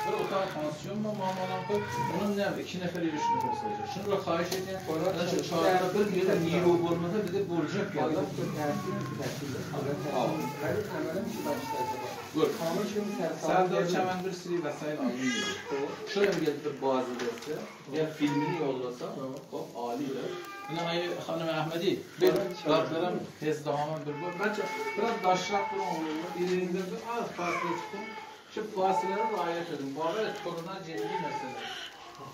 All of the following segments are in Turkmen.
Bir otaq pansiyon mu mamalanka, onun ne iki nefer üç nefer sayacak. Şunu da xahiş edeyim. Çağrıda bir yere niye olmasa bize borcak geldi. Serdar Çemen bir sürü vesaire alın Şöyle geldi bir bazı derse, ya filmini yollasa, hop alidir. Yine ay hanım Ahmedi, bir kartlarım tezdahamın bir bu. Bence biraz daşrak bir olur. Birinde bir az fasıle çıktım. Şu fasilelere riayet edin. Bu arada korona ciddi mesele.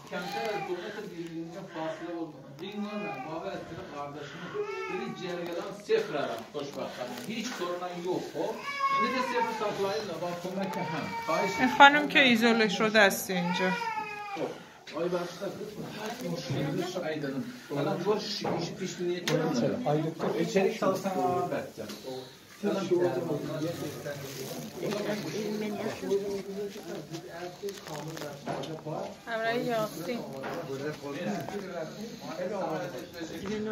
Kemter az 2 metr birbirinden fasıle olmalı. Dinlerle باور ettiğini kardeşini dedi cergeden sıfır aram خوشبختانه. Hiç korona yok o. Şimdi de sıfır saklayın da bak kömek hem. Xahiş این خانم که ایزوله شده است اینجا. Ay başta aydanım. Lan bu iş pişliği İçerik salsana bette. همراه یاسین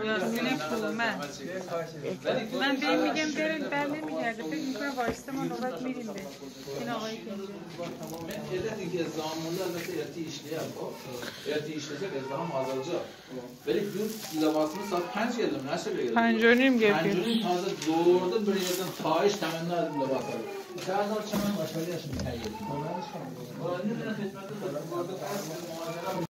یاسین پومن من به این میگم بریم بر نمیگرده فکر میکنه وایسته ما نوبت میریم به این آقایی که اینجا Elə ki zamanında əlbəttə erti işləyər o. Erti işləyəcək izdiham azalacaq. Belə gün levasını saat 5 geldim, nəsə belə. 5:30 گرفت 5:30 taze doğrudan bir yerdən xahiş təmənna edib levas alır. Serdar Çəmən başarı yaşını təyin edir.